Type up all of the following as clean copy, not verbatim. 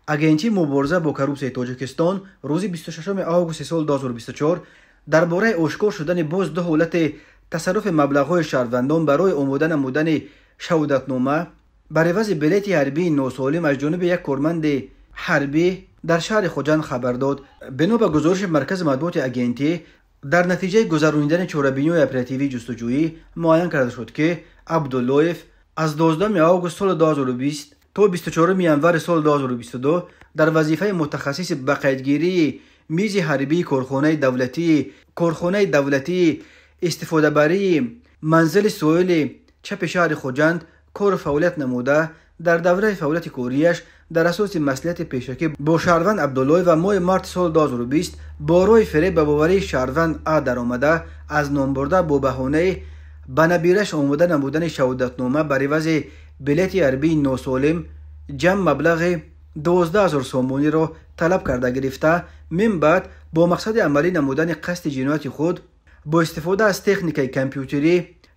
Агентии мубориза бо коррупсияи Тоҷикистон рӯзи 26 августи соли 2024 дар бораи ошкор шудани боз ду ҳолати тасарруфи маблағҳои шаҳрвандон барои омода намудани шаҳодатнома бар ивази билети ҳарбии носолим аз ҷониби як корманди ҳарбӣ дар шаҳри Хуҷанд хабар дод. Бино ба гузориши маркази матбуоти агентӣ, дар натиҷаи гузаронидани чорабиниҳои оперативии ҷустуҷӯӣ муайян карда шуд, ки Абдуллоев аз 12 август соли 2020 то 24 январи соли 2022 дар вазифаи мутахассиси ба қайдгирии мизи ҳарбии корхонаи давлатии истифодабарии манзили соҳили чапи шаҳри Хуҷанд кору фаъолият намуда, дар давраи фаъолияти корияш дар асоси маслиҳати пешакӣ бо шаҳрванд Абдуллоев ва моҳи марти соли 2020 бо роҳи фиреб ба боварии шаҳрванд А даромада, аз номбурда бо баҳонаи ба набираш омода намудани шаҳодатнома бар ивази билети ҳарбии носолим ҷамъ маблағи 12 0 сомониро талаб карда гирифта, мин баъд бо мақсади амалӣ намудани қасди ҷинояти худ бо истифода аз техникаи компютерӣ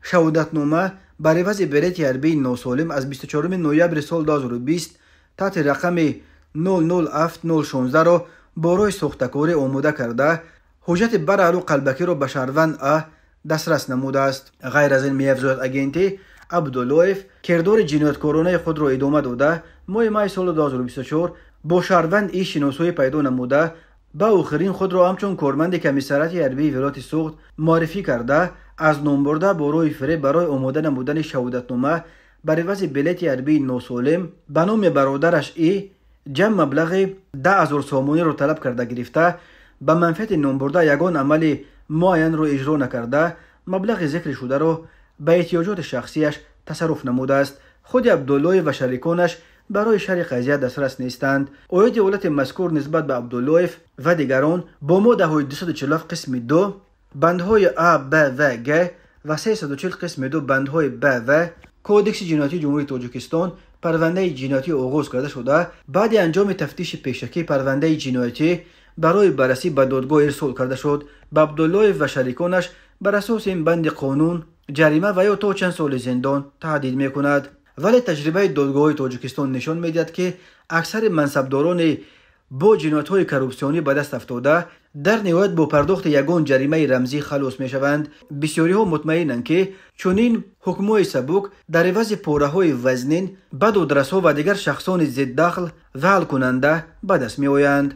шаҳодатнома бар ивази билети ҳарбии носолим аз 24 ноябри соли 2020 таҳти рақами 007016-ро бо роҳи сохтакорӣ омода карда, ҳуҷҷати бараълу қалбакиро ба шаҳрванд А дастрас намудааст. Ғайр аз ин, меафзояд агентӣ, Абдуллоев кирдори ҷинояткоронаи худро идома дода, моҳи майи соли 2024 бо шаҳрванд И шиносоӣ пайдо намуда, ба охирин худро ҳамчун корманди комиссариати ҳарбии вилояти Суғд муаррифӣ карда, аз номбурда бо роҳи фиреб барои омода намудани шаҳодатнома бар ивази билети ҳарбии носолим ба номи бародараш И ҷамъ маблағи 10 0 сомониро талаб карда гирифта, ба манфиати номбурда ягон амали муайянро иҷро накарда, маблағи зикршударо ба эҳтиёҷоти шахсияш тасарруф намудааст. Худи Абдуллоев ва шариконаш барои шарҳи қазия дастрас нестанд. Оиди ҳолати мазкур нисбат ба Абдуллоев ва дигарон бо моддаҳои 247 қисми 2 бандҳои А, Б, В, Г ва 340 қисми 2 бандҳои Б, В Кодекси ҷиноятии Ҷумҳурии Тоҷикистон парвандаи ҷиноятӣ оғоз карда шуда, баъди анҷоми тафтиши пешакӣ парвандаи ҷиноятӣ барои баррасӣ ба додгоҳ ирсол карда шуд. Ба Абдуллоев ва шариконаш бар асоси ин банди қонун ҷарима ва ё то чанд соли зиндон таҳдид мекунад. Вале таҷрибаи додгоҳҳои Тоҷикистон нишон медиҳад, ки аксари мансабдорони бо ҷиноятҳои коррупсионӣ ба даст афтода дар ниҳоят бо пардохти ягон ҷаримаи рамзӣ халос мешаванд. Бисёриҳо мутмаинанд, ки чунин ҳукмҳои сабук дар ивази пораҳои вазнин ба додрасҳо ва дигар шахсони зиддахл ва ҳалкунанда ба даст меоянд.